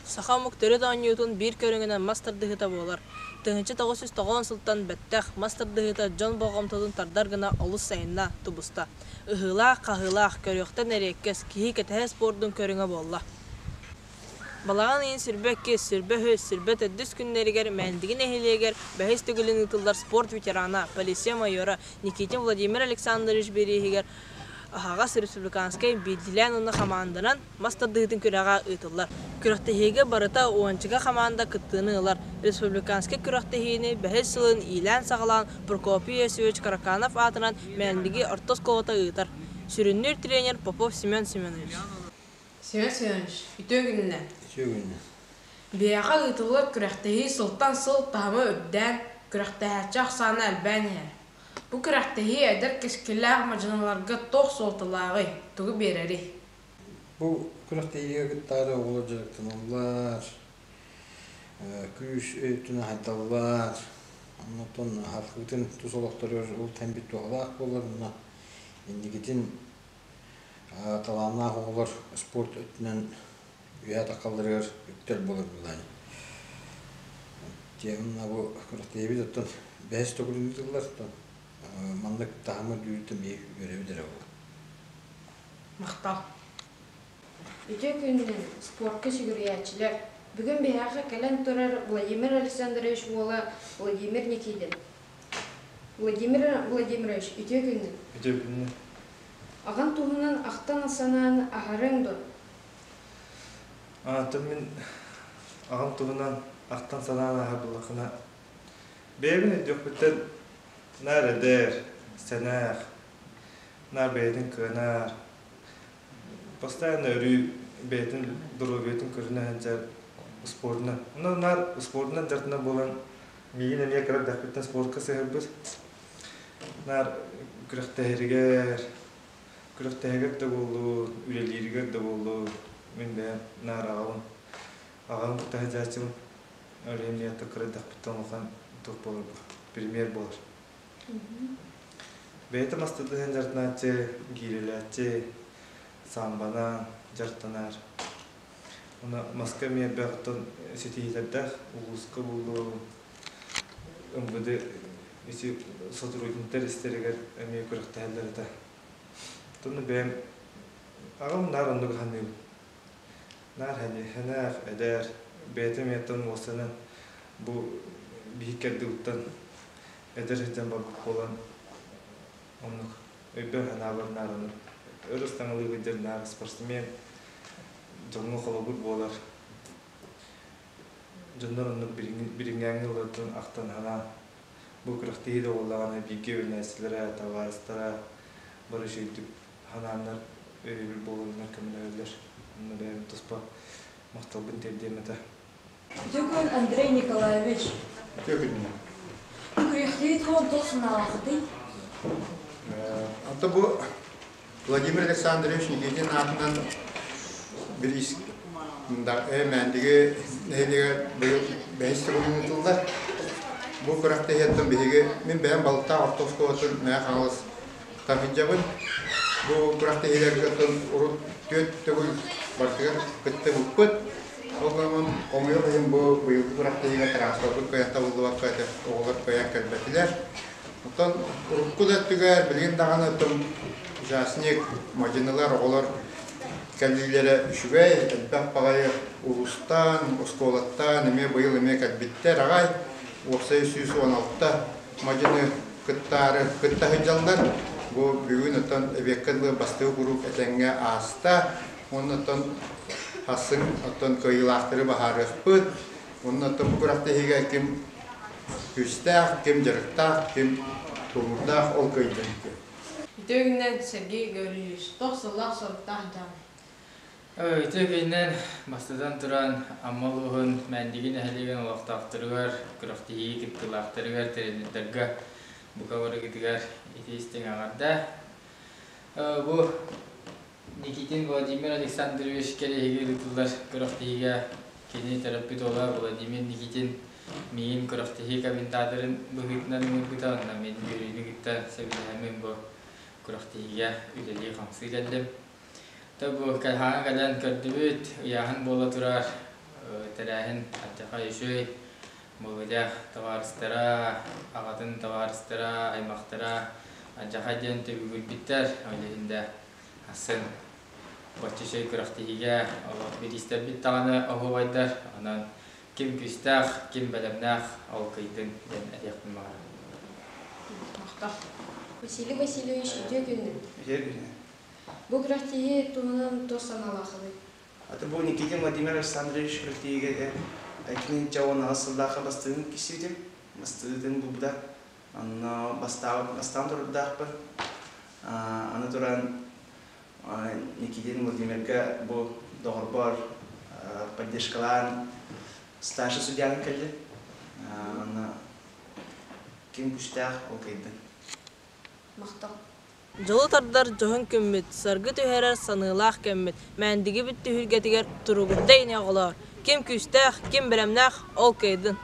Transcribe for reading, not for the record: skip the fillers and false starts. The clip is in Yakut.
Саха омук төрүт оонньуутун биир көрүҥүнэн мас тардыһыыта буолар. 1990 сылтан бэттэх мас тардыһыыта дьон болҕомтотун тардар гына олус сайынна, тубуста. Ыһыылаах-хаһыылаах, көрүөхтэн эриэккэс, киһи кэтэһэ спордун көрүҥэ буолла. Балаҕан ыйын 22, 23, 24 күннэригэр Мээндиги нэһилиэгэр бэһис төгүлүн ыытыллар спорт ветерана, полиция майора Никитин Владимир Александрович бирииһигэр аһаҕас республиканскай биирдиилээн уонна хамаанданан мас тардыһыытын күрэҕэ ыытыллар. Күрэхтэһиигэ барыта уонча хамаанда кыттыыны ылар. Республиканскай күрэхтэһиини бэһис сылын иилээн-саҕалаан Прокопий Иосифович Караканов аатынан Мээндиги орто оскуолата ыытар. Сүрүннүүр тренер Попов Семен Семенович. Семен Семенович, үтүө күнүнэн! Үтүө күнүнэн! Биһиэхэ ыытыллар күрэхтэһии сылтан сыл таһыма үрдээн, күрэхтэһээччи ахсаана элбээн иһэр. Бу күрэхтэһии эдэр кэскиллээх мадьыналарга туох суолталааҕый, тугу биэрэрий? Бу күрэхтэһиигэ кыттаары оҕолор дьарыктаналлар, күүс өттүнэн хайдаллар, оннуттан халкыбытын тус олохторугар ол тэмбит туһалаах буолар уонна инникитин талааннаах оҕолор спорт өттүнэн үөһэ таххалларыгар үктэл буолар буоллаҕа. Дьэ, бу күрэхтэһиибит оттон бэһис төгүлүн ыытыллар, оттон маннык таһымы үрдүүрүттэн биһиги үөрэбит эрэ буолар. Махтал. Үтүө күнүнэн, спортка сүгүрүйээччилэр! Бүгүн биһиэхэ кэлэн турар Владимир Александрович уола Владимир Никитин. Владимир Владимирович, үтүө күнүнэн! Үтүө күнүнэн! Аҕан туһунан ахтан санаан аһарыаҥ дуо? Аата мин аҕам туһунан ахтан санаан ааһар буоллаххына, бэйэбин өйдүөхпүттэн наар эдэр, сэнээх, наар бэйэтин кыанар, постоянно өрүү бэйэтин доруобуйатын көрүнэ сылдьар спордунан. Онон наар спордунан дьарыктанар буолан миигин эмиэ кыра эрдэхпиттэн спортка сыһыарбыт. Наар күрэхтэһэригэр, күрэхтэһэригэр да буоллун, үлэлииригэр да буоллун, мин бэйэм наар аҕабын, аҕам кытта сылдьааччыбын. Ол иһин миэхэ кыра эрдэхпиттэн улахан туох буолар бу, премьер буолар. Бэйэтэ мас тардыһан дьарыктанааччы, гиирэлээччи, самбанан дьарыктанар. Уонна маска эмиэ элбэх оттон ситиһиилэрдээх улууска буоллун, МВД ити сотрудниктар истэригэр эмиэ күрэхтэһэллэр этэ. Оттон бэйэм аҕам наар оннук саныыбын. Наар хэнээх, эдэр, бэйэтэ эмиэ оттон уостанан бу биһик кэрдибиттэн эдэр сылдьан барбыт буолан оннук өйбөр-санаабар наар оннук өр ыстаҥалыы сылдьар наар спортсмен дьоҥҥо холобур буолар. Дьоннор оннук билиҥҥээҥҥи ылларбытын ахтан санаан бу күрэхтэһии да буоллаҕына бииргэ үөрэнээччилэрэ, табаарыстара бары үчүгэйдик ханааннар өйөбүл буоланнар көмөлөһөллөр. Онно бэйэм туспа махталбын тиэрдиэм этэ. Үтүө күн, Андрей Николаевич. Үтүө күнүнэн. Күрэхтэһии туһунан туох санаалааххытый? Онто бу Владимир Александрович Никитин аатынан бириис Мээндиги нэһилиэгэр быйыл бэһис төгүлүн ыытыллар. Бу күрэхтэһииттэн биһиги мин бэйэм Балыктаах орто оскуолатын Мэҥэ Хаҥалас Таһырдьабын бу күрэхтэһиилэргэ оттон урут түөрт төгүл барытыгар кыттыбыппыт. Ол гынан хомойуох иһин бу быйылгы күрэхтэһиигэ транспорпут кыайан табыллыбакка этэ оҕолор кыайан кэлбэтилэр. Оттон урукку да өттүгэр билигин даҕаны оттон участник, мадьынылар, оҕолор кэлиилэрэ үчүгэй, элбэх баҕайы улуустан, оскуолаттан эмиэ быйыл эмиэ кэлбиттэр аҕай. Уопсай 116 мадьыны кыттаары кытта сылдьаллар. Бу бүгүн оттон эбиэккэ дылы бастакы куруук этэҥҥэ ааста. Уонна оттон хасын оттон кыайыылаахтары баһаарыахпыт. Уонна оттон бу күрэхтэһиигэ ким күүстээх, ким дьарыктаах, ким тулуурдаах ол кыайдын. Үтүө күнүнэн Сергей Гаврильевич, туох сыллаах-соруктаах дьаамый? Үтүө күнүнэн бастатан туран Амма улууһун Мээндиги нэһилиэгин олохтоохторугар, күрэхтэһии кыттыылаахтарыгар, тренердэргэ бука барыгытыгар ити истиҥ эҕэрдэ. Бу Никитин Владимир Александрович кэриэһигэр ыытыллар күрэхтэһиигэ кини төрөппүт уола Владимир Никитин миигин күрэхтэһии комментаторын быһыытынан ыҥырбыта уонна мин үөрүүнү кытта сөбүлэһэммин бу күрэхтэһиигэ үлэлии-хамсыы кэллим. Бу хаһан кэлэн көрдүбүт, ыйааһын буола турар. тэрээһин алдьархай үчүгэй Болуодьа табаарыстара, аҕатын табаарыстара, аймахтара алдьархай диэн түбүгүрбүттэр. Ол иһин да сын боччу үчүгэй күрэхтэһиигэ олох бириистэрбит даҕаны оһуобайдар. Онон ким күүстээх, ким бэлэмнээх ол кыйдын диэн этиэхпин баҕарабын. Махтал. Василий Васильевич, үтүө күнүнэн. Үтүө күнүнэн. Бу күрэхтэһии туһунан туох санаалааххыный? Аты бу Никитин Владимир Александрович күрэхтэһиигэ 2018 сыллаахха бастыгын киирсибитим. Бастыгытын булбута. Онно бастаан турардаахпын. Аны туран Никитин Владимирга бу доҕорбор поддержкалаан старший судьянан кэллим. Онно ким күүстээх ол кыайдын. Махтал. Дьолу тардар дьоһун күммүт, саргы түһэрэр саныылаах кэммит, Мээндигибит түһүлгэтигэр туругурда ини оҕолоор, ким күүстээх, ким бэлэмнээх, ол кыайдын.